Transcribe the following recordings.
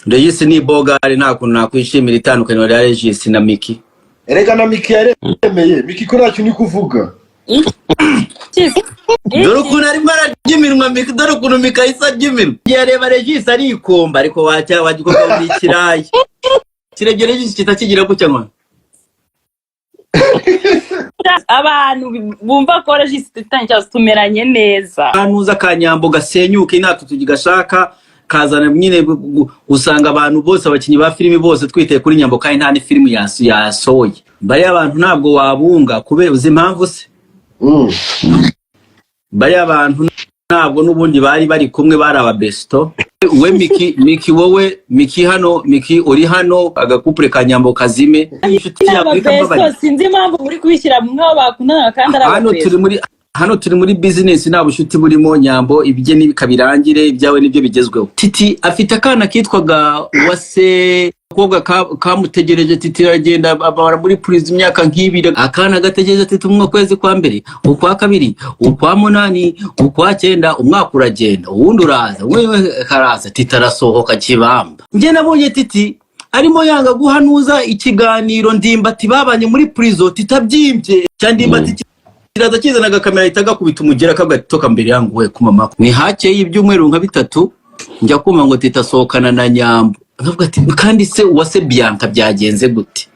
Regis ni bogari, nta kuntu nakwishimira itandukaniro rya Regis na Miki. Erega na Miki yaremeye. Miki, ko ntacyo uri kuvuga? Iki? Dore ukuntu arimo ararya iminwa Miki, dore ukuntu Miki ahise arya iminwa. Yareba Regis arikomba, ariko wacya wagikobwa muri ikirayi kirebye Regis kitakigira gutya ngo Abantu bumva ko Regis dufitanye ikibazo, tumeranye neza. Kanuza ka Nyambo gasenyuke, natwe tugashaka kazana nyine usanga abantu bose, abakinnyi ba filimi bose twiteye kuri Nyambo, kandi nta n'ifilimi yasohoye. Bariya abantu ntabwo wabunga kubera, uzi impamvu se? Bariya abantu ntabwo n'ubundi bari bari kumwe, bari ababesto. We Miki, Miki, wowe Miki hano, Miki uri hano, agakupure ka Nyambo kazime, inshuti yawe Ababesto ikambabarira. Sinzi impamvu muri kubishyira nk'aho bakundana kandi ari Hano turi ababesto. muri, hano turi muri business, nta bushuti burimo. Nyambo ibye nibikabirangire, ibyawe nibyo bigezweho. Titi afite akana kitwaga Uwase, akobwa kamutegereje. Titi aragenda abara muri prison imyaka nk'ibiri, akana gategereje Titi mu kwezi kwa mbere, ukwa kabiri, ukwa munani, ukwa cyenda, umwaka uragenda, uwundi uraza, wewe karaza, Titi arasohoka kibamba. Njye nabonye Titi arimo yanga guhanuza ikiganiro Ndimbati babanye muri prison. Titi abyimbye cya Ndimbati kiraza kizana agakamera, ahita agakubita umugera, akavuga ati: "Toka mbere yangu we kumama." Ni hakeye ibyumweru nka 3, njya kumva ngo Titi asohokana na Nyambo. Nkavuga ati: "Kandi se Uwase Bianca byagenze gute,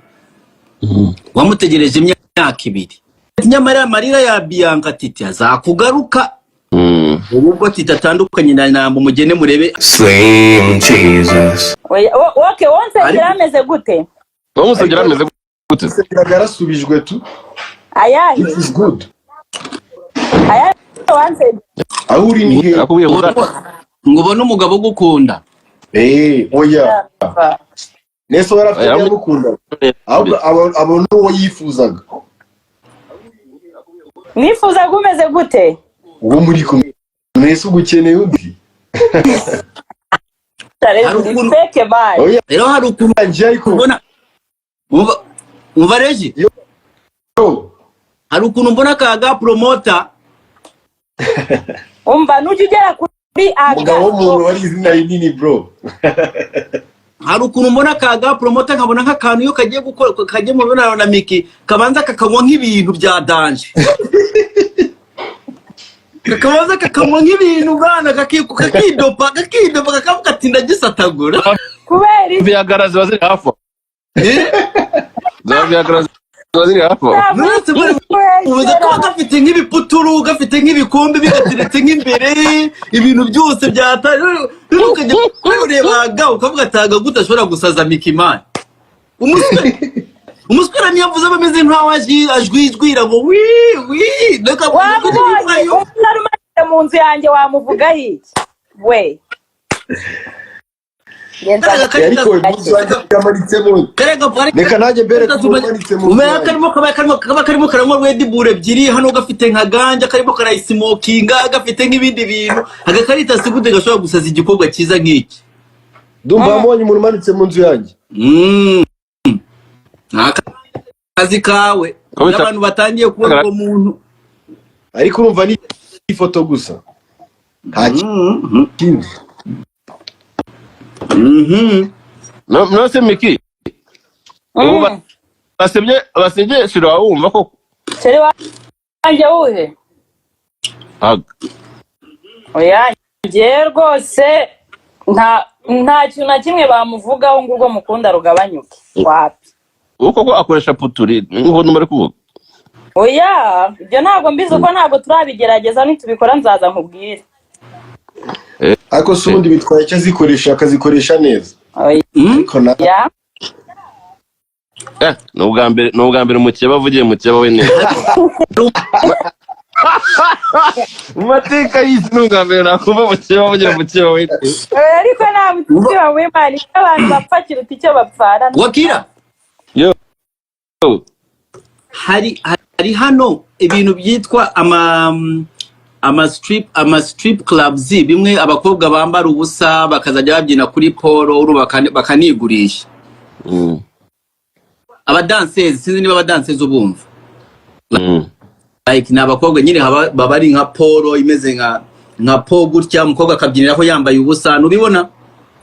wamutegereje imyaka 2?" Nyamara amarira ya Bianca, Titi azakugaruka. Ubu ubwo Titi atandukanye na Nyambo, mugende murebe. Slim Jesus. Oya, okay, wonsengera ameze gute? Wowe musengera ameze gute? Sengeraga yarasubijwe tu. Ayahe? It is good. Ayahe wansengera? Aho uri ni he? Akubwiye ngo Ngo ubone umugabo ugukunda. Eh, oya, nese wari afite Oya, yamukunda, ahubwo abona uwo yifuzaga. Mwifuzaga umeze gute? Uwo muri kumwe nese ubwo ukeneye undi? Hari ukuntu- Fake man. Oya. Rero hari ukuntu Njye ariko ubona, umva Regi, yo hari ukuntu mbona ka promoter. Umva, nujya ugera kuri Umugabo w'umuntu wari izina rinini, bro. Hari ukuntu mbona ka promoter, nkabona nk'akantu iyo kagiye gukora, kagiye mu mibonano na Miki, kabanza kakanywa nk'ibintu bya danger, kakabanza kakanywa nk'ibintu bwana, kakidopa, kakidopa, kakavuga ati: "Ndagisatagura." Kubera iki? Viagra ziba ziri hafi aho. Eh? Za Viagra ziba ziri hafi aho. Nuretse ubuze kuba gafite nk'ibiputuru, gafite nk'ibikombe bigateretse nk'imbere, ibintu byose byatari. Rero ukajya urebaga ukavuga ati: "Aga gute ashobora gusaza Mikimani?" Umusore, umusore niyo avuze aba ameze nk'aho ajwijwira ngo wi wi reka. Wamubonye umuntu arumanitse mu nzu yanjye, wamuvugaho iki we? Genza. Ariko umunsi wanjye yamanitsemo. Reka nanjye mbere umanitse mu nzu Umenya yanjye. karimo kaba karimo karanywa Red Bull ebyiri hano, gafite nka ganja karimo karayisimokinga, gafite nk'ibindi bintu. Agakarita si gute gashobora gusaza igikorwa cyiza nk'iki? Ndumva wabonye umuntu umanitse mu nzu yanjye. Ni akazi kawe. Ko N'abantu batangiye kubona uwo muntu. Ariko urumva ni ifoto gusa, nta kindi. No se Miki, ubu basebye shira, wumva ko Chéri wanjye wuhe? Aga. Oya, njye rwose nta kintu na kimwe bamuvugaho ngo urwo mukunda rugabanyuke, wapi. Ubu koko akoresha puturi nk'uko numara kuvuga? Oya, ibyo ntabwo mbizi, kuko ntabwo turabigerageza. Nitubikora nzaza nkubwire. Ariko se ubundi bitwaye icyo azikoresha, akazikoresha neza? Oya. Ariko na Eh, ni ubwa mbere umukeba avugiye mukeba we neza mu mateka y'isi. Ni ubwa mbere nakumva mukeba avugira mukeba we neza. Oya, ariko nta mutima w'Imana, icyo abantu bapfa kiruta icyo bapfana. Wakira. Yo. Hari hano ibintu byitwa ama strip clubs, bimwe abakobwa bambara ubusa bakazajya babyina kuri pole, bakanigurisha. Abadansezi, sinzi niba abadansezi ubumva. Like ni abakobwa nyine baba ari nka pole, imeze nka pole gutya, umukobwa akabyiniraho yambaye ubusa, ntubibona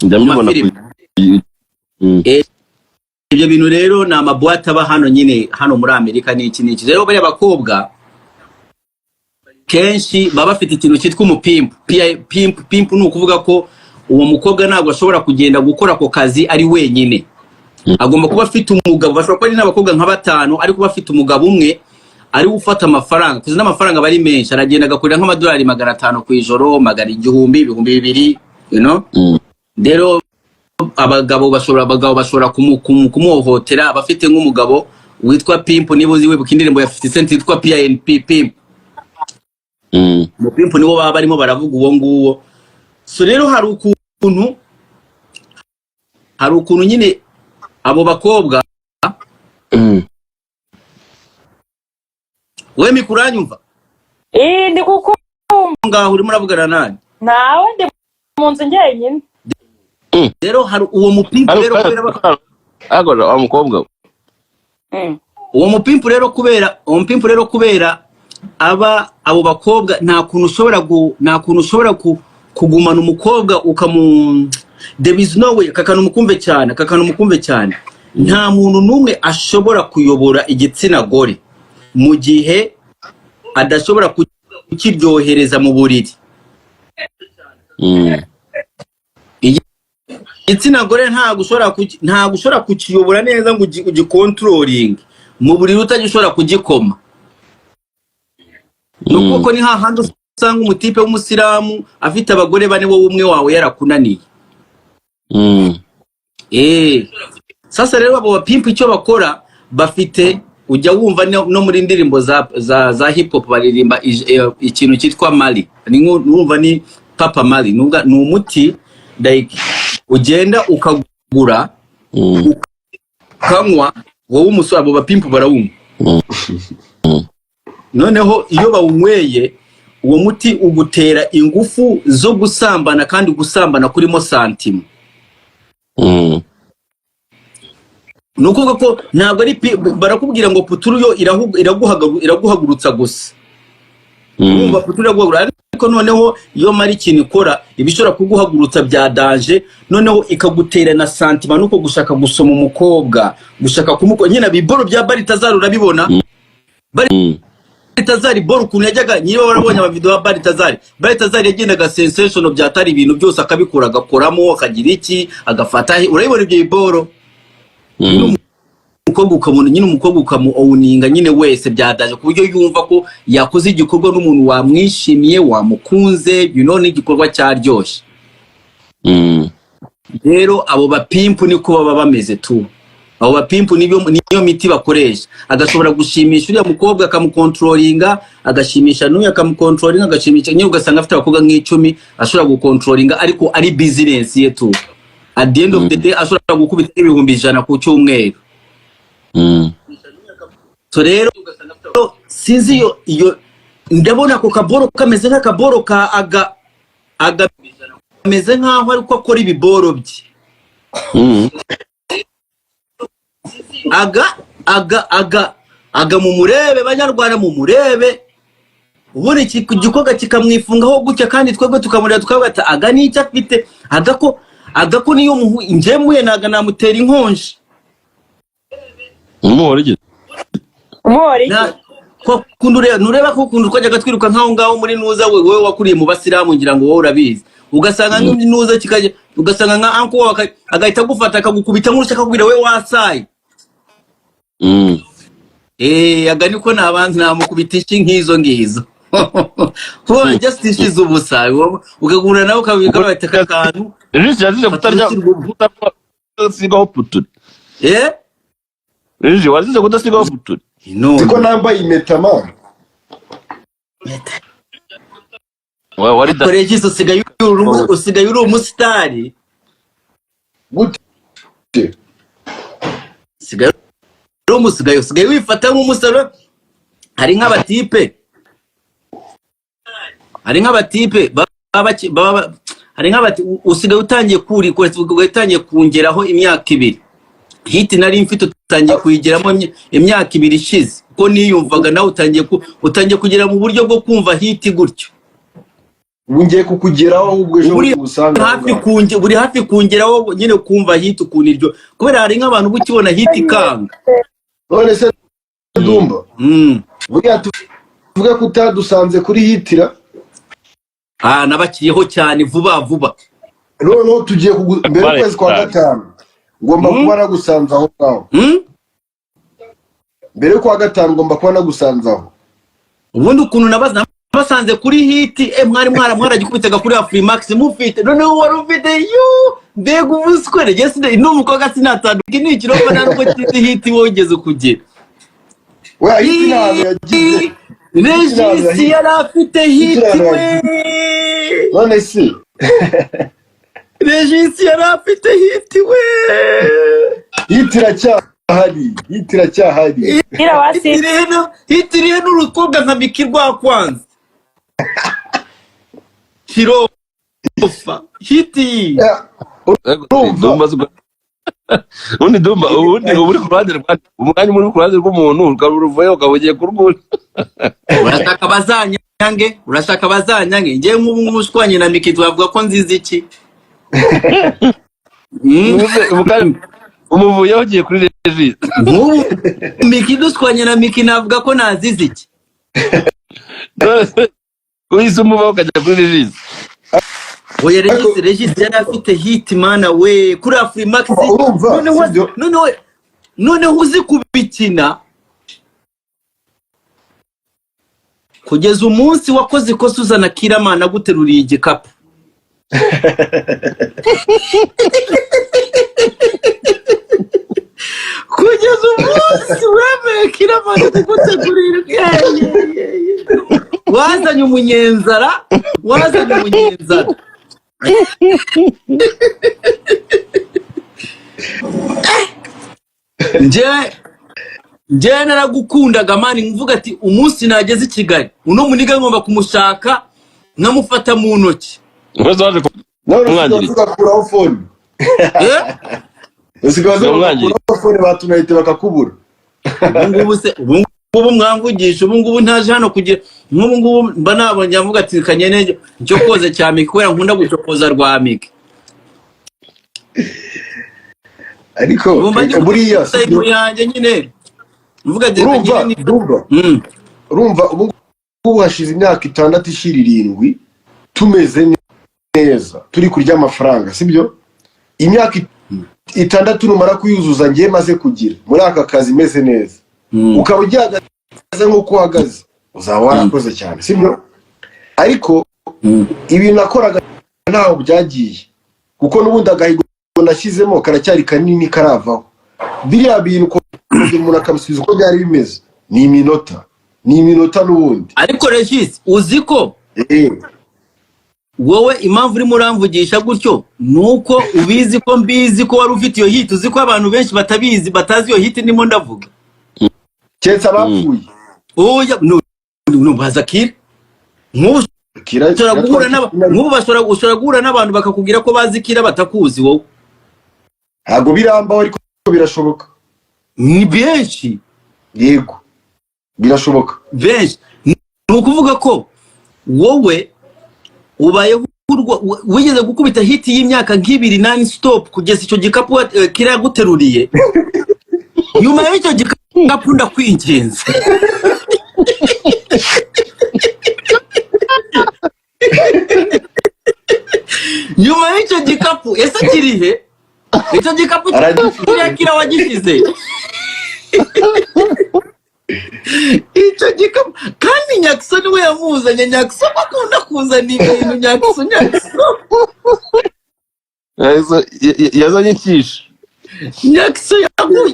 Njya mu mbibona. mafilime? Ibyo bintu rero ni amaboîte aba hano nyine, hano muri Amerika n'iki n'iki. Rero bariya bakobwa kenshi baba bafite ikintu cyitwa umupimp. Pimp, pimp ni ukuvuga ko uwo mukobwa ntabwo ashobora kugenda gukora ako kazi ari wenyine, agomba kuba afite umugabo. Bashobora kuba ari n'abakobwa nka batanu, ariko bafite umugabo umwe ari we ufata amafaranga, kuko n'amafaranga aba ari menshi. Aragenda agakorera nk'amadolari 500 ku ijoro, magana, 1000, 2000. Rero abagabo bashobora kumuhohotera. Abafite nk'umugabo witwa pimp. Niba uzi, wibuka indirimbo ya 50 Cent yitwa PIMP, Pimp. Mu pimp niwo baba barimo baravuga uwo nguwo. So rero hari ukuntu nyine abo bakobwa. We mikuru, uranyumva? Iyi ndi kukumva. Ngaho urimo uravugana nani? Ntawe, ndi mu nzu njyenyine. Rero hari uwo mupimp rero kubera Ariko wa mukobwa we. Uwo mupimp rero kubera aba abo bakobwa, nta kuntu ushobora kugumana umukobwa ukamu, there is no way. Aka kantu mukumve cyane, aka kantu mukumve cyane. Nta muntu n'umwe ashobora kuyobora igitsina gore mu gihe adashobora kukiryohereza mu buriri. Igitsina gore ntabwo ushobora kukiyobora neza ngo ugicontrollinge mu buriri utagishobora kugikoma. Ni ukuvuga ko ni hahandi usanga umutipe w'umusilamu afite abagore bane, wowe umwe wawe yarakunaniye. Sasa rero abo bapimp icyo bakora, bafite, ujya wumva no muri ndirimbo za hip hop baririmba ikintu cyitwa mali. Ni nurumva ni papa mali. Ni umuti like ugenda ukagura, ukanywa wowe umusore. Abo bapimp barawunywa. Noneho iyo bawunyweye, uwo muti ugutera ingufu zo gusambana, kandi gusambana kurimo sentiment. Ni ukuvuga ko ntabwo ari barakubwira ngo puturu yo iraguhagurutsa gusa. Urumva, puturu iraguhagurutsa, ariko noneho iyo mara ikintu ikora, iba ishobora kuguhagurutsa bya danger, noneho ikagutera na sentiment, nuko gushaka gusoma umukobwa, gushaka kumukora nyine biboro bya Baritazari. Urabibona? Baritazari boro ukuntu yajyaga, niba warabonye amavideo ya Baritazari, Baritazari yagendaga sensational byatari, ibintu byose akabikora, agakoramo, akagira iki, agafata urabibona ibyo biboro. Umukobwa ukabona nyine umukobwa ukamu-owninga nyine wese bya danger, ku buryo yumva ko yakoze igikorwa n'umuntu wamwishimiye, wamukunze, n'igikorwa cyaryoshye. Rero abo bapimp niko baba bameze tu. Abo bapimp niyo miti bakoresha. Agashobora gushimisha uriya mukobwa, akamucontrollinga, agashimisha n'uyu, akamucontrollinga, agashimisha nyine, ugasanga afite abakobwa nk'icumi ashobora gucontrollinga, ariko ari business ye tu. At the end of the day ashobora gukubita 100,000 ku cyumweru. So rero sinzi, iyo ndabona ako kaboro kameze nk'akaboro ka aga aga, kameze nk'aho ariko akora ibiboro bye. Aga aga aga aga, mumurebe banyarwanda, mumurebe. Ubundi iki gikorwa kikamwifungaho gutya, kandi twebwe tukamureba tukavuga ati aga n'icyo afite. Aga ko, aga ko niyo njyemuye naga namutera inkonji. Umuhora iki? Umuhora iki? Ko kuntu ureba, ntureba ko ukuntu twajyaga twiruka nk'aho ngaho muri nuza. We, wowe wakuriye mu basilamu, ngira ngo wowe urabizi. Ugasanga nk'nuza kikajya, ugasanga nka uncle wawe agahita agufata, akagukubita nk'urushyi, akakubwira we wasaye. Aga niko nabanza namukubita inshi nk'izo ngizo, kuko just ishize ubusa, ugahura nawe ukabika bati aka kantu. Regis yazize Fata kutarya urushyi rw'ubu. Kudasigaho puturi. Regis, wazize kudasigaho puturi. None Siko nambaye impeta, man. Wari da. Regis, usigaye uri umusitari. Gute? Usigaye uri umusigaye, usigaye wifata nk'umusore. Hari nk'abatipe baba hari nk'abati usigaye utangiye kuri utangiye kongeraho imyaka 2. Hit nari mfite utangiye kuyigeramo imyaka 2 ishize, kuko niyumvaga nawe utangiye kugera mu buryo bwo kumva hit gutyo. Ubu ngiye kukugeraho ahubwo ejo Uri bundi usanga aho hafi ngaho. kunge, uri hafi kungeraho nyine, kumva hit ukuntu iryo, kubera hari nk'abantu uba ukibona hit ikanga. None se Dumba, buriya tuvuge ko utadusanze kuri hitira? Ah, nabakiriyeho cyane vuba vuba. Noneho tugiye mbere y'ukwezi kwa gatanu ngomba kuba nagusanze aho ngaho. Mbere y'ukwa gatanu ngomba kuba nagusanze aho. Ubundi ukuntu nabasanze kuri hit, mwari mwaragikubitaga kuri Afrimax mufite, noneho wari ufite yu mbega ubuswere. Njye n'umukobwa sinatandukanye ni ikiromba, nta nubwo kizi hit wogeze kugira. We, hit nta hantu yagize. Regis yari afite hit we. None se? Regis yari afite hit we. Hit iracyahari, hit iracyahari. Kira wasi. Hit irihe n'urukobwa nka Miki rwakwanze kirofa hit? Urumva? Dumba ubundi Dumba, ubundi uba uri ku ruhande rwa umwanya umwe, uri ku ruhande rw'umuntu, ukaba uruvuyeho, ukaba ugiye kurwura. Urashaka bazanyange, urashaka bazanyange. Njyewe nk'ubu ngubu ushwanye na Miki, twavuga ko nziza iki? Umuvuyeho ugiye kuri Regis. Nk'ubu Miki, dushwanye na Miki, navuga ko nazize iki? Uhise umuvaho ukajya kuri Regis. Oya, Regis yari afite hit, mana we, kuri Afrimax. Urumva, Noneho sibyo? Noneho uzi kubikina kugeza umunsi wakoze ikosa uzana Kiramana aguteruriye igikapu. Kugeza umunsi wemeye Kiramana kugutegurira, wazanye umunyenzara, wazanye umunyenzara. Njye naragukundaga man, mvuga ati umunsi nageze i Kigali uno muniga ngomba kumushaka nkamufata mu ntoki. Umaze waje None kumwangirika. usigaye ugakuraho phone? Eh? Usigaye Uramwangirika. ugakuraho phone, batunahite bakakubura. Ubu ngubu se, ubu ngubu mwamvugisha, ubu ngubu ntaje hano kugira nk'ubu ngubu mba nabonye avuga ati kanyene cyo koze cya Miki, kubera nkunda gucokoza rwa Miki. Ariko Ubu mba ndi buriya gufata sibyo? yanjye nyine mvuga ati Urumva kanyene ni Dumba, urumva ubu ngubu hashize imyaka 6 ishira 7 tumeze neza, turi kurya amafaranga, sibyo? Imyaka 6 numara kuyuzuza ngiye maze kugira muri aka kazi meze neza, ukaba ugihagaze nk'uko uhagaze, uzaba warakoze cyane, sibyo? Ariko ibintu nakoraga ntaho byagiye, kuko n'ubundi agahigo nashyizemo karacyari kanini karavaho. Biriya bintu kongera umuntu akamusubiza uko byari bimeze ni iminota, ni iminota n'ubundi. Ariko Regis, uzi ko wowe impamvu urimo uramvugisha gutyo ni uko ubizi ko mbizi ko wari ufite iyo hit. Uzi ko abantu benshi batabizi, batazi iyo hit ndimo ndavuga? Keretse abapfuye. Oya, no no, baza Kira nk'ubu. Kira Ushobora guhura nk'ubu ushobora guhura n'abantu bakakubwira ko bazi Kira, batakuzi wowe. Ntabwo birambaho, ariko birashoboka. Ni benshi. Yego, birashoboka. Benshi. Ni ukuvuga ko wowe ubayeho wigeze gukubita hit y'imyaka nk'ibiri non stop kugeza icyo gikapu Kira yaguteruriye. Nyuma y'icyo gikapu, ndakwinginze, nyuma y'icyo gikapu ese kirihe icyo gikapu? Aragifite. Kiriya Kira wagishyize icyo gikapu, kandi Nyakiso niwe yamuzanye. Nyakiso ko akunda kuzana ibintu, Nyakiso, Nyakiso. Yazanye inshyisha.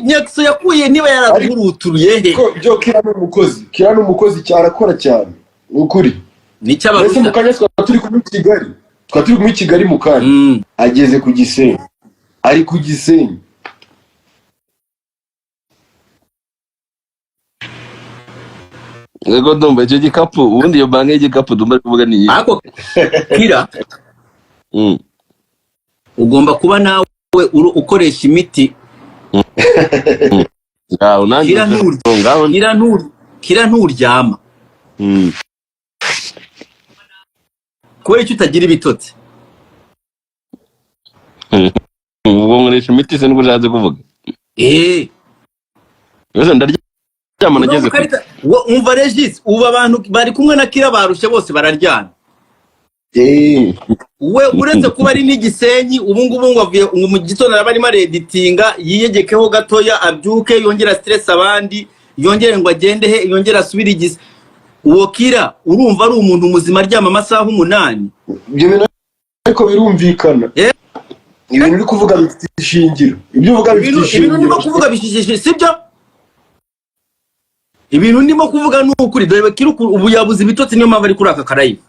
Nyakiso yakuye niba yaraguruturuye he? Ko byo Kira ni umukozi, Kira ni umukozi cyane, akora cyane, ni ukuri. Nicyo Mbese mu abarusha. kanya twaba turi kumwe i Kigali, twaba turi kumwe i Kigali mu kanya. Ageze ku Gisenyi, ari ku Gisenyi. Yego Dumba, icyo gikapu ubundi, iyo banki y'igikapu Dumba ari kuvuga ni iyi. Ariko Kira, ugomba kuba nawe ukoresha imiti. Ngaho nanjye Kira nturya. Ngaho. Kira nturyama. Kubera icyo utagira ibitotsi? Ubwo nkoresha imiti se, nibwo ushatse kuvuga? Eh. Mbese ndaryama nageze kure. Umva Regis, ubu abantu bari kumwe na Kira barushye bose bararyana. We uretse kuba ari n'igisenyi, ubu ngubu ngo avuye ngo mu gitondo araba arimo areditinga, yiyegekeho gatoya, abyuke yongera stress abandi, yongere ngo agende he, yongere asubire igise. Uwo Kira urumva ari umuntu muzima aryama amasaha 8? Ibyo bintu ariko birumvikana. Eh? Ibintu uri kuvuga bifite ishingiro, ibyo uvuga bifite Ibintu ndimo ishingiro. kuvuga bishishije, sibyo? Ibintu ndimo kuvuga ni ukuri. Dore Kira ubu yabuze ibitotsi, niyo mpamvu ari kuri aka karayivu.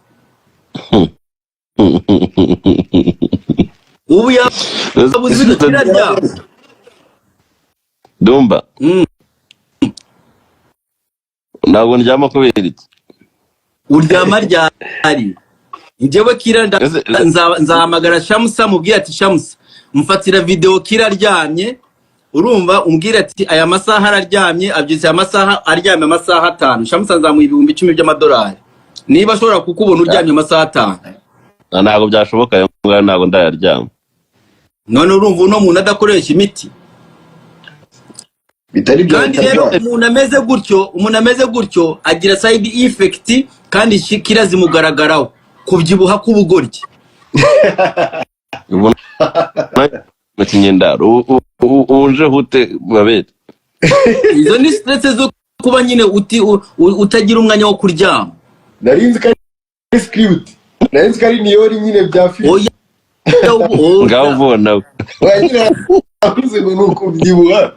Ubu yabuze ibitotsi, iraryama. Dumba. Ntabwo ndyama kubera iki? Uryama ryari? Njyewe Kira nzahamagara Shamusa, mubwire ati: "Shamusa, mfatira video Kira aryamye." Urumva, umbwire ati: "Aya masaha araryamye, abyutse aya masaha, aryamye amasaha 5." Shamusa nzamuha 10,000 by'amadolari niba ashobora kukubona uryamye amasaha 5. Ntabwo byashoboka, ayo ngayo ntabwo ndayaryama. None urumva uno muntu adakoresha imiti? Bitari byo. Kandi rero umuntu ameze gutyo agira side effect, kandi Kira zimugaragaraho kubyibuha k'ubugoryi. Ubu mu kinyendaro uje hute babere? Izo ni stress zo kuba nyine utagira umwanya wo kuryama. Nari nzi ko ari script, nari nzi ko ari niyori nyine bya filime. Oya, oya. Ngaho ubona. Oya nyine, avuze ngo ni ukubyibuha.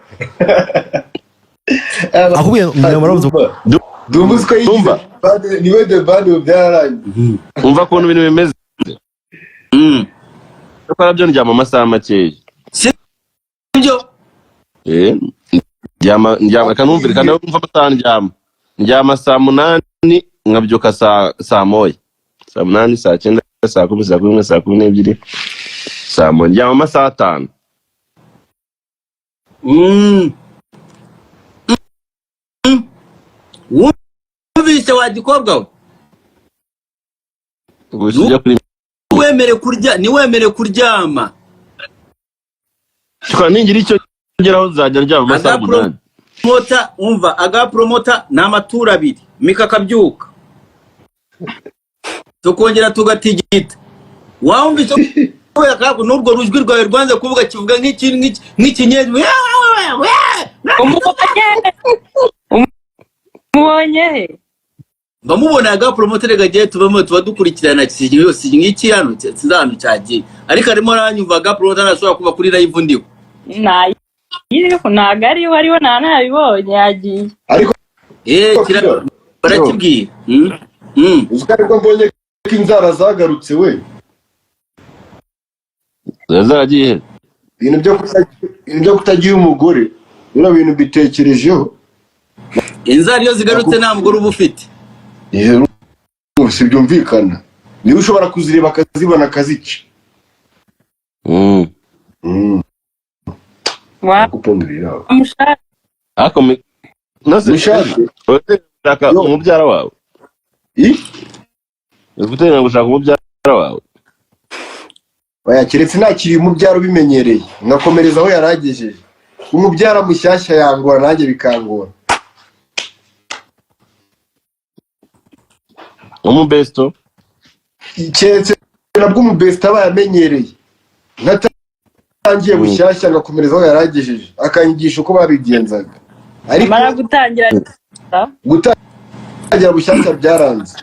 Ahubwo muravuze. Dumba, uzi ko yigize Dumba. Niwe the band, ubu byararangiye. Umva ukuntu ibintu bimeze. Ariko nabyo ndyama amasaha makeya. Sibyo? Eh, ndyama kanumvire kanumva amasaha ndyama. Ndyama saa 8, nkabyuka saa 1, saa 8, saa 9, saa 10, saa 11, saa 12, saa 1. Ndyama amasaha 5. Wumvise wa gikobwa we? Gusa ujya kuri Wemere kurya, niwemere kuryama. Shobora ningira icyo ngeraho nzajya ndyama amasaha 8. Mota, umva, aga promota ni amaturo abiri, mika akabyuka, tukongera tugatigita. Wumvise ko n'urwo rujwi rwawe rwanze kuvuga, kivuga nk'ikinyenzi. Umubonye, umubonye he? Ndamubona aga promoter gagiye tubamo, tuba dukurikirana yose nk'iki hano, sinzi ahantu cyagiye, ariko arimo aranyumva. Aga promoter ntashobora kuba kuri live ndiho. Ntayiriho, ntabwo ariho, ariho nta nabibonye, yagiye. Ariko Eh, kira barakibwira. Uzi ko aribwo mbonye ko inzara zagarutse we? Ziba zaragiye he? Ibintu byo kutagira umugore, bino bintu mbitekerejeho. Inzara iyo zigarutse nta mugore uba ufite. Rwose byumvikana, niba ushobora kuzireba akazibona akazica. Kupondera. Wamushaka. Ariko nose Mushake. Ushaka Yo. umubyara wawe? I? Uri guteganya gushaka umubyara wawe? Oya, keretse ntakiri umubyara ubimenyereye, nkakomereza aho yari agejeje. Umubyara mushyashya yangora, nanjye bikangora. Umubesto? Keretse nabwo umubesita aba yamenyereye, ntatangiye bushyashya, ngakomereza aho yari agejeje, akanyigisha uko babigenzaga, ariko Amara gutangira gutangira bushyashya byaranze.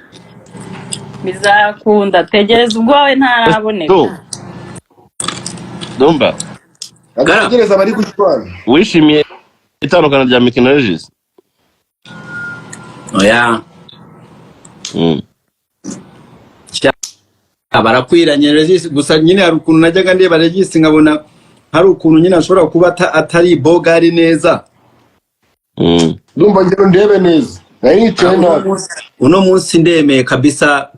Bizakunda, tegereza, ubwawe ntaraboneka. Dumba. Agategereza abari gushwana. Wishimiye itandukana rya Micky na Regis? Oya. Barakwiranye Regis, gusa nyine hari ukuntu najyaga ndeba Regis nkabona hari ukuntu nyine ashobora kuba atari bogari neza. Ndumva ngero ndebe neza, nari nicaye nabi. Uno munsi ndemeye kabisa,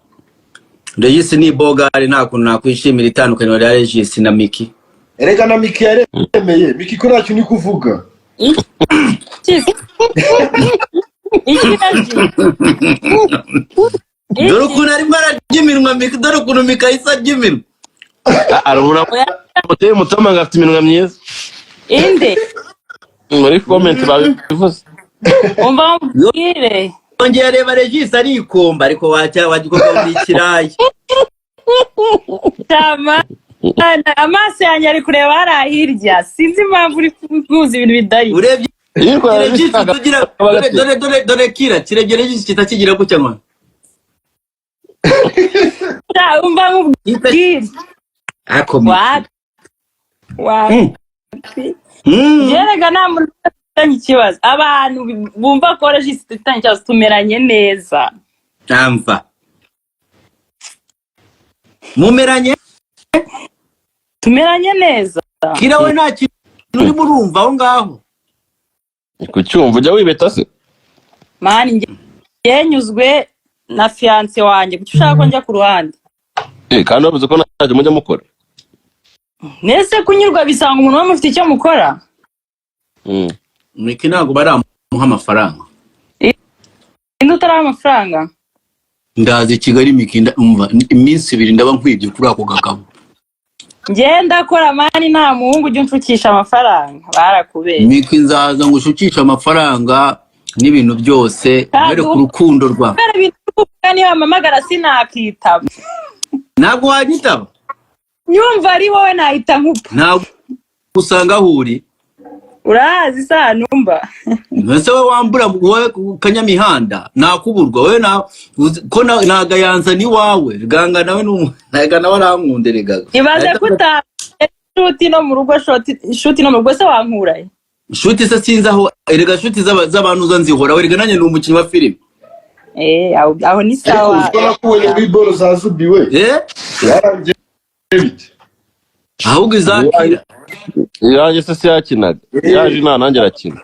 Regis ni bogari. Nta kuntu nakwishimira itandukaniro rya Regis na Micky. Erega na Miki yaremeye. Miki, ko ntacyo uri kuvuga? Iki iki nabyo? Dore ukuntu arimo ararya iminwa Mika, dore ukuntu Mika ahise arya iminwa. Arabura Oya, muteye mutoma ngo afite iminwa myiza. Inde? Muri comment babivuze. Umva mubwire. Yongeye areba Regis arikomba, ariko wacya wajya ukoka ikirayi. Tama, amaso yanjye ari kureba hariya hirya, sinzi impamvu uri kubuza ibintu bidari. Urebye Yitwa Regis tugira, dore dore dore dore kira kirebye Regis kitakigira gutya ngo Umva nkubwire. Ako Miki. Wapi wapi. Yerega nta muntu ufitanye ikibazo. Abantu bumva ko Regis dufitanye ikibazo, tumeranye neza. Amva mumeranye. Tumeranye neza. Kira we nta kintu urimo urumva aho ngaho. Kucyumva ujya wibeta se? Man, njye nyuzwe na fiancé wanjye. Kuki ushaka ko njya ku ruhande? Eh, kandi bavuze ko ntacyo mujya mukora. Nese kunyurwa bisanga umuntu we mufite icyo mukora? Miki ntabwo baramuha amafaranga. Inde utaraha amafaranga? Ndaza i Kigali Miki, umva, iminsi 2 ndaba nkwibye kuri ako gakabo. Njye ndakora man, nta muhungu ujya unshukisha amafaranga, barakubeshya. Miki, nzaza ngo ushukishe amafaranga n'ibintu byose, nkwereke urukundo rwa Kubera ibintu uri kuvuga, niyo wampamagara sinakitaba. Ntabwo wanyitaba? Nyumva ari wowe nahita nkupa. Ntabwo usanga aho uri. Urahazi sa numba? Ese wowe wambura, wowe kanyamihanda nakuburwa wowe na ko nagayanza ni wawe ganga nawe naga nawe arankunda erega. Ibaze ko uta shuti no mu rugo, shoti shuti no mu rugo se wankurahe? Shuti se sinzi aho erega, shuti z'abantu uza nzihora erega, nanjye ni umukinnyi wa filime. Eh, aho ni Ariko sawa. uziko nakubonye muri boro za Zubi we? Eh. Yarangiye bite? Ahubwo izakira. Iyanjye se si yakinaga yaje nta nanjye arakina.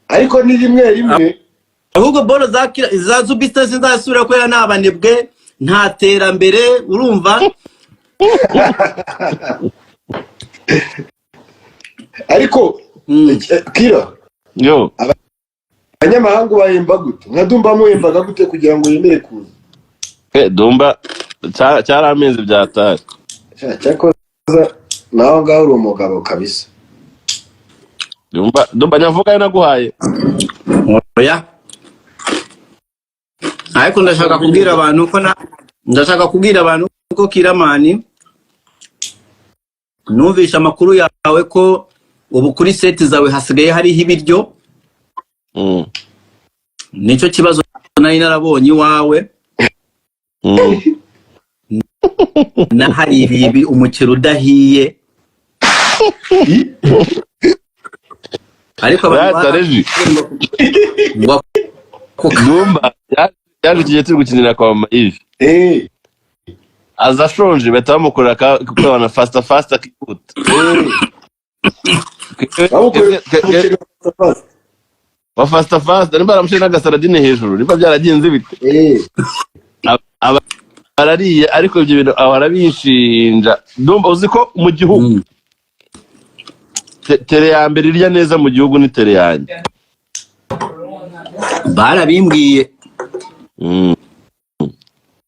Ariko ni rimwe rimwe. Ahubwo boro zakira za Zubi se sinzasubira kubera nta banebwe, nta terambere, urumva? Ariko Kira, yo. Abanyamahanga bahemba gute? Nka Dumba muhembaga gute kugira ngo yemere kuza? Eh, Dumba cyari amezi byatari. Sha, cyakoza naho ngaho uri umugabo kabisa. Dumba, Dumba nyavuga naguhaye. Oya, ariko ndashaka kubwira abantu ko na ndashaka kubwira abantu ko Kiramani, numvishe amakuru yawe ko ubu kuri set zawe hasigaye hariho ibiryo. Nicyo kibazo nari narabonye iwawe. Na hari ibibi umuceri udahiye, ariko abantu Rata Regi. ngo ako Dumba yaje iki gihe turi gukinira kwa mama Yves. Eh. Aza ashonje, bahita bamukorera kabana fasta fasta kihuta. Bamukorera umuceri wa fast. Wa fasta fasta nimba baramushyira n'agasaradine hejuru, nimba byaragenze bite? Eh. Aba arariye, ariko ibyo bintu ahora bishinja. Dumba, uzi ko mu gihugu tele ya mbere irya neza mu gihugu ni tele yanjye. Barabimbwiye.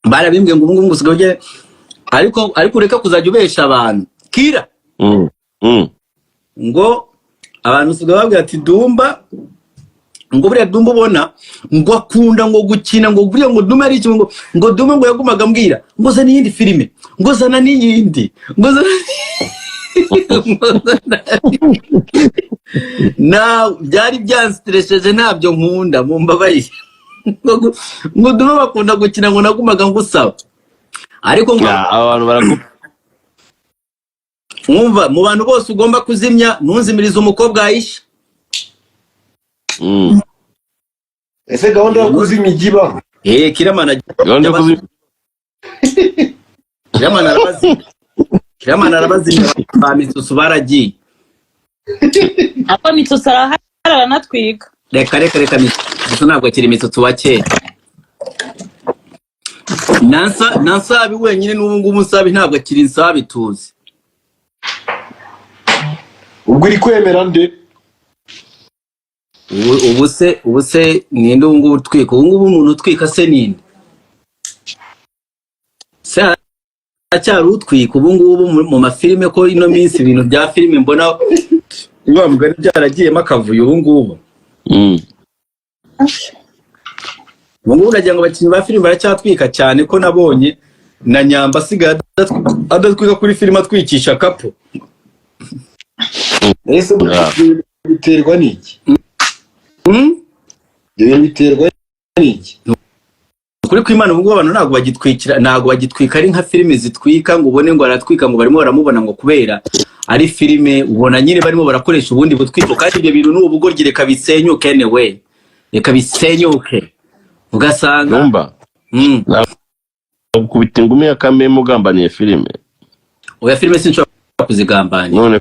Barabimbwiye ngo ubu ngubu usigaye ugere, ariko ureke kuzajya ubesha abantu Kira. Ngo abantu usigaye babwira ati Dumba, ngo buriya Dumba ubona ngo akunda ngo gukina, ngo buriya ngo Dumba ari iki, ngo Dumba ngo yagumaga ambwira ngo zana iyindi filime, ngo zana n'iyindi, ngo zana na byari byanstresseje, ntabyo nkunda, mumbabarire. Ngo Dumba bakunda gukina, ngo nagumaga ngusaba, ariko ngo Ya, aba bantu baraku mwumva mu bantu bose ugomba kuzimya, ntunzimirize umukobwa Aisha. Ese gahunda yo kuzimya ijya ibaho? Eh, Kiramana. Gahunda yo kuzimya. Kiramana arabazimya, Kiramana arabazimya, ba Mitsutsu baragiye. Ako Mitsutsu arahari, aranatwika. Reka reka reka, Mitsutsu ntabwo akiri Mitsutsu wa kera. Na Nsabi wenyine n'ubu ngubu Nsabi ntabwo akiri Nsabi tuzi. Ubwo uri kwemera nde? Ubu se ninde ubu ngubu utwika? Ubu ngubu umuntu utwika se ninde? Aracyari utwika ubu ngubu mu mafilime, ko ino minsi ibintu bya filime mbona wa mugani byaragiyemo akavuyo ubu ngubu. Ubu ngubu nagira ngo abakinnyi ba filime baracyatwika cyane, ko nabonye na Nyamba asigaye adatwika kuri filime, atwikisha kapo. Ese Yeah. ibyo bintu biterwa n'iki? Mm? Ibyo bintu biterwa n'iki? Ukuri kw'Imana, ubu ngubu abantu ntabwo bagitwikira, ntabwo bagitwika ari nka filime zitwika, ngo ubone ngo aratwika, ngo barimo baramubona ngo kubera ari filime. Ubona nyine barimo barakoresha ubundi butwiko, kandi ibyo bintu ni ubugoryi. Reka bisenyuke anyway, reka bisenyuke, ugasanga Numva gukubita ingumi ya kameme ugambaniye filime. Oya, filime sinshobora kuzigambanira. None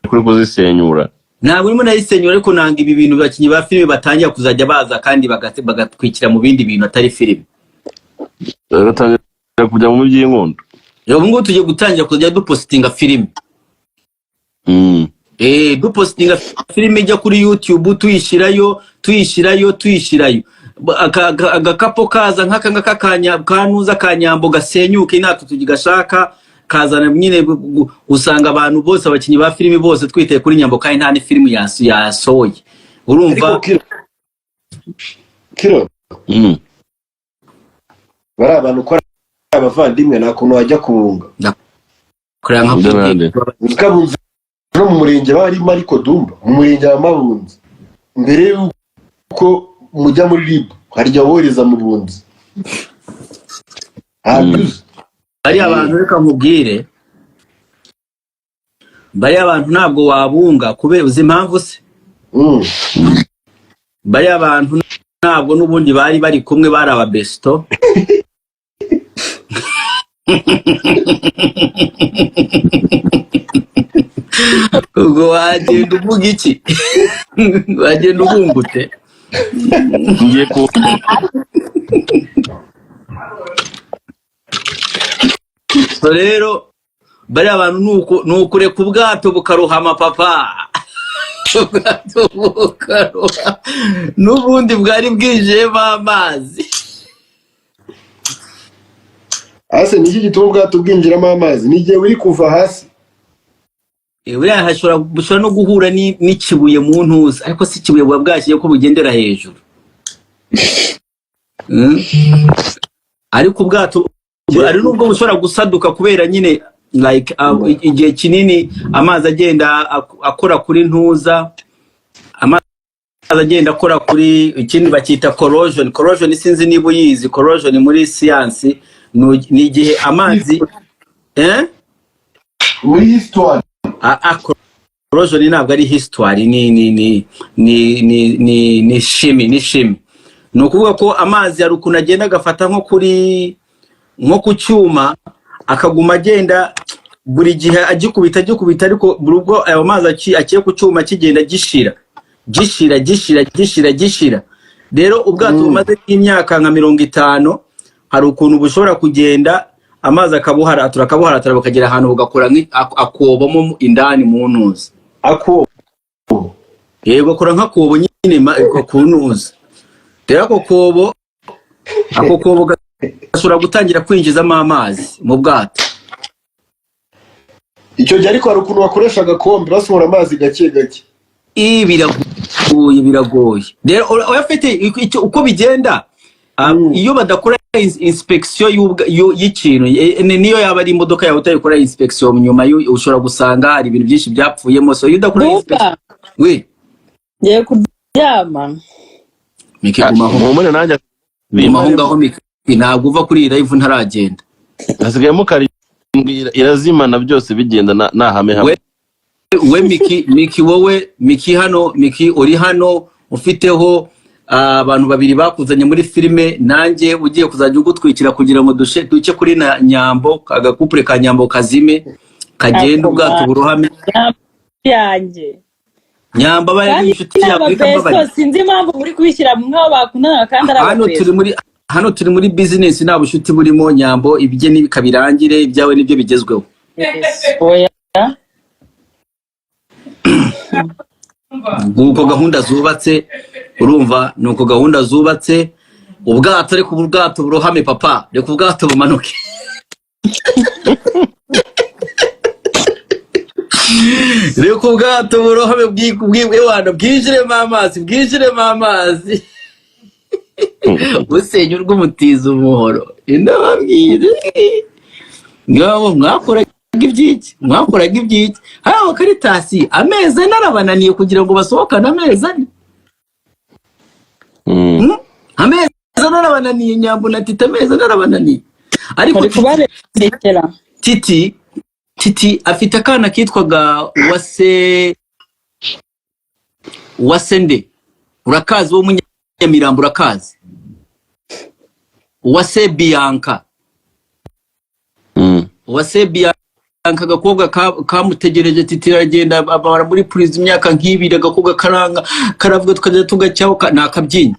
kuri kuzisenyura? Ntabwo urimo nayisenyura, ariko nanga ibi bintu abakinnyi ba filime batangira kuzajya baza kandi bagatwikira mu bindi bintu atari filime. Bagatangira kujya mu by'inkundo. Rero ubu ngubu tugiye gutangira kuzajya dupositinga filime. Dupositinga filime ijya kuri YouTube, tuyishyirayo, tuyishyirayo, tuyishyirayo. Agakapo kaza nk'aka ngaka kanuza ka Nyambo gasenyuke, natwe tugashaka kazana nyine usanga abantu bose, abakinnyi ba filime bose twiteye kuri Nyambo, kandi nta n'ifilimi yasohoye, urumva? Ariko Kiro, Kiro, bari abantu ko ari abavandimwe, nta kuntu wajya kubunga. Kureba nka Ibyo nande. Kabunzi no mu murenge barimo, ariko Dumba mu murenge wa Mabunzi, mbere y'uko mujya muri RIB hari igihe bohereza mu bunzi, ntabyo uzi. Bariya abantu, reka nkubwire, bariya abantu ntabwo wabunga, kubera uzi impamvu se? Bariya bantu ntabwo n'ubundi bari bari kumwe, bari ababesto. Ubwo wagenda uvuga iki? Wagenda ubungute? Ngiye ku So rero bariya bantu ni ukureka ubwato bukarohama papa, ubwato bukaroha, n'ubundi bwari bwijiyemo amazi. Hasi ni iki gituma ubwato bwinjiramo amazi? Ni igihe buri kuva hasi. Buriya hashobora, bushobora no guhura n'ikibuye mu ntuza, ariko si ikibuye buba bwashyize ko bugendera hejuru. Ariko ubwato hari nubwo bushobora gusaduka kubera nyine like igihe kinini amazi agenda akora kuri ntuza, amazi agenda akora kuri ikindi bacyita corrosion. Corrosion, sinzi niba uyizi. Corrosion muri siyansi ni igihe amazi, eh? Muri histoire. Corrosion ntabwo ari histoire, ni chimie, ni chimie. Ni ukuvuga ko amazi hari ukuntu agenda agafata nko kuri, nko ku cyuma, akaguma agenda buri gihe agikubita, agikubita, ariko buri ubwo ayo mazi akiye ku cyuma kigenda gishira, gishira, gishira, gishira, gishira. Rero ubwato bumaze nk'imyaka nka 50, hari ukuntu bushobora kugenda amazi akabuharatura, akabuharatura, bukagera ahantu bugakora akobomo indani mu ntuza. Ako Yego, akora nk'akobo nyine ku ntuza. Rero ako kobo gashobora gutangira kwinjizamo amazi mu bwato. Icyo gihe ariko hari ukuntu bakoresha agakombe basohora amazi gake gake. Ii, biragoye, biragoye. Rero uyafite uko bigenda, iyo badakora inspection y'ikintu, niyo yaba ari imodoka yawe, utayikora inspection nyuma ushobora gusanga hari ibintu byinshi byapfuyemo. So iyo udakora Dumba. inspection we Ngiye kuryama. Miki, gumaho. Muhumure nanjye. Gumaho ngaho Miki, ntabwo uva kuri iyi live ntaragenda. Hasigayemo karindwi, irazimana byose bigenda nahame hamwe. We Miki, Miki, wowe Miki hano, Miki uri hano ufiteho abantu babiri bakuzanye muri filime, nanjye ugiye kuzajya ugutwikira kugira ngo dushe duce kuri na Nyambo, agakupure ka Nyambo kazime kagenda, ubwato burohame. Yanjye. Nyamba aba yari Kandi inshuti yawe, reka ababesto mbabarira. Sinzi impamvu muri kubishyira nk'aho bakundana kandi ari Hano ababesto. turi muri, hano turi muri business, nta bushuti burimo. Nyambo ibye kabirangire, ibyawe nibyo bigezweho. Yes. Oya. Nguko gahunda zubatse, urumva, ni uko gahunda zubatse. Ubwato, reka ubwato burohame papa, reka ubwato bumanuke. Reka ubwato burohame bw'iwana, bwinjiremo amazi, bwinjiremo amazi. Usenya urw'umutiza umuhoro. Ndababwira, ngaho mwakoraga ibyiki? Mwakoraga ibyiki? Hari abakaritasi amezi 4 arabananiye kugira ngo basohokane amezi 4. Amezi 4 arabananiye. Nyambo na Titi, amezi 4 arabananiye, ariko Bari Titi kubaberekera. Titi afite akana kitwaga Uwase. Uwase nde? Urakazi wo Munyamirambo? Urakazi, Uwase Bianca? Uwase Bianca, agakobwa kamutegereje Titi, aragenda abara muri prison imyaka nk'ibiri. Agakobwa karanga karavuga, tukajya tugacyaho, ni akabyinnyi.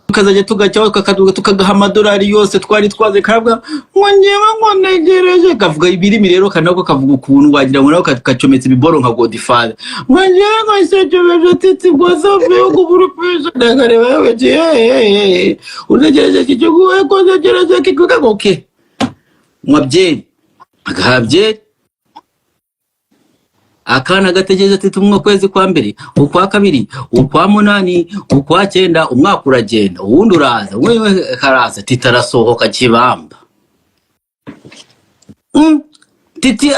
Tukazajya tugacyaho, kakaduga, tukagaha amadolari yose twari twaze. Karavuga ngo ngewe ngo ntegereje, kavuga ibirimi rero, kanako kavuga ukuntu wagira ngo nako kacometse ibiboro nka Godfather, ngo ngewe ngo nsegereje Titi ngo azavuye ngo buri pesa. Ndakareba yewe, hey, utegereje kikuguhe ko ntegereje kikuga ngo okay, nywa byeri, agaha byeri akana gategereje ati tumwe kwezi kwa mbere, ukwa kabiri, ukwa munani, ukwa cyenda. Umwaka uragenda, uwundi uraza, wewe karaza. Titi arasohoka kibamba. Titi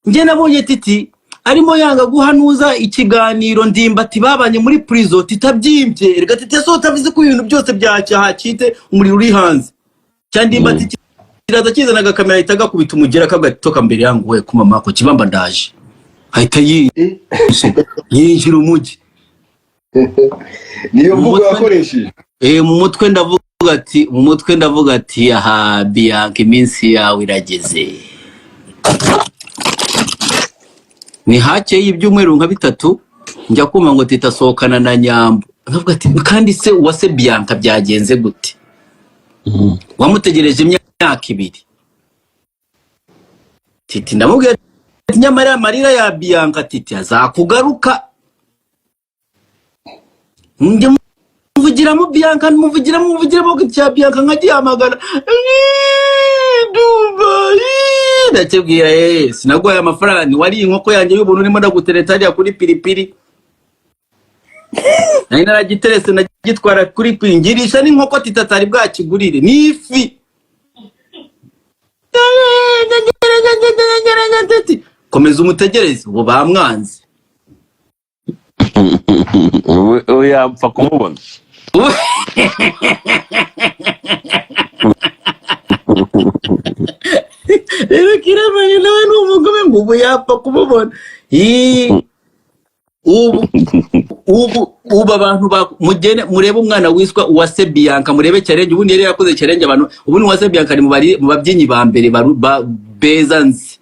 njye nabonye Titi arimo yanga guhanuza ikiganiro Ndimbati babanye muri prison. Titi abyimbye reka. Titi yasohotse avuze ko ibintu byose byahacitse, umuriro uri hanze cya Ndimbati. Kiraza kizana agakamera, ahita agakubita umugera, akavuga ati: "Toka mbere yangu we kumama ko kibamba ndaje." Ahita yinjira umujyi. Niyo Mu mvugo mutwe yakoresheje. Mu mutwe ndavuga ati: "Aha Bianca, iminsi yawe irageze." Ni hakeye ibyumweru nka 3, njya kumva ngo Tita asohokana na Nyambo. Nkavuga ati: "Kandi se uwase Bianca byagenze gute?" Wamutegereje imyaka 2. Titi ndamubwira ati: "Nyamara amarira ya Bianca, Titi azakugaruka." Njye muvugiramo Bianca, muvugiramo, muvugiramo cya Bianca, nkagihamagara ndumva ndakibwira: "Sinaguhaye amafaranga, ntiwariye inkoko yanjye y'ubuntu, urimo ndagutereta hariya kuri Piripiri." Nari naragiterese, nagitwara kuri Piri, ngirisha n'inkoko Titi atari bwakigurire n'ifi. Komeza umutegereze, ubu bamwanze. Ubu yapfa kumubona. Rero Kiramani nawe ni umugome, ngo ubu yapfa kumubona. Ubu abantu mugene murebe umwana wiswa Uwase Bianca, murebe challenge ubundi yari yakoze, challenge abantu. Ubundi Uwase Bianca ari mu babyinnyi ba mbere beza nzi,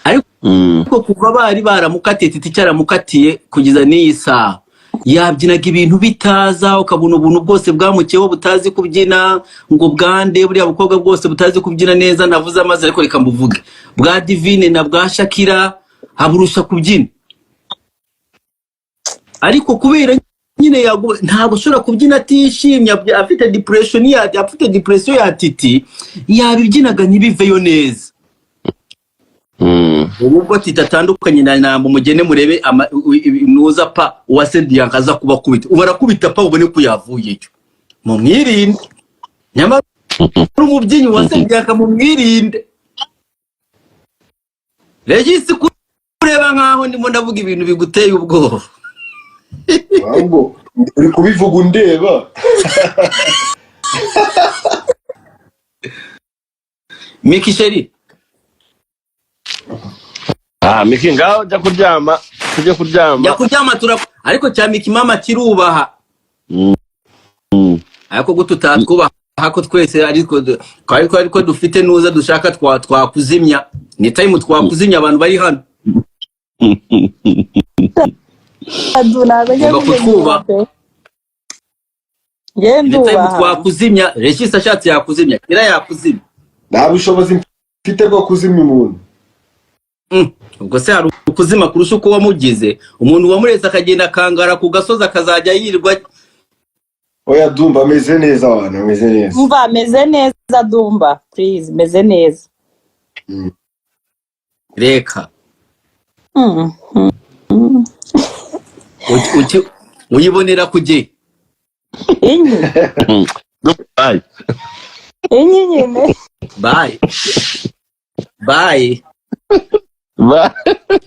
ariko kuva bari baramukatiye, Titi cyaramukatiye, kugeza n'iyi saha yabyinaga ibintu bitaza, ukabona ubuntu bwose bwamukeho butazi kubyina, ngo bwande buriya bukobwa bwose butazi kubyina neza. Navuze amazi, ariko reka mbuvuge, bwa Divine na bwa Shakira aburusha kubyina, ariko kubera nyine ntabwo ushobora kubyina atishimye, afite depression, ya afite depression ya Titi, yabibyinaga ntibiveyo neza. Ubu ubwo Titi atandukanye na Nyambo, mugende murebe nuza pa Uwase Bianca aza kubakubita. Ubu arakubita pa, ubone ko yavuyeyo. Mumwirinde, nyamara umubyinnyi Uwase Bianca mumwirinde. Regisi, kureba nkaho ndimo ndavuga ibintu biguteye ubwoba. Ahubwo uri kubivuga undeba. Miki sheri. Ah, Miki, ngaho jya kuryama, tujye kuryama. Jya kuryama tura, ariko cya Miki mama kirubaha. Ariko gutu tutatwubaha ko twese, ariko dufite nuza dushaka twakuzimya, ni time twakuzimya abantu bari hano. Adu ntabwo njya Ugomba kutwubaha. pe. Njye Ni time ndubaha. twakuzimya. Regis ashatse yakuzimya, Kira yakuzimya. Nta bushobozi mfite bwo kuzimya umuntu. Ubwo se hari ukuzima kurusha uko wamugize umuntu wamuretse akagenda akangara ku gasozi, akazajya yirirwa? Oya, Dumba ameze neza, abantu ameze neza. Umva, meze neza Dumba, please, meze neza. Reka. Uyibonera ku gihe. Inyi. Bye. Inyi nyine. Bye bye. Bye.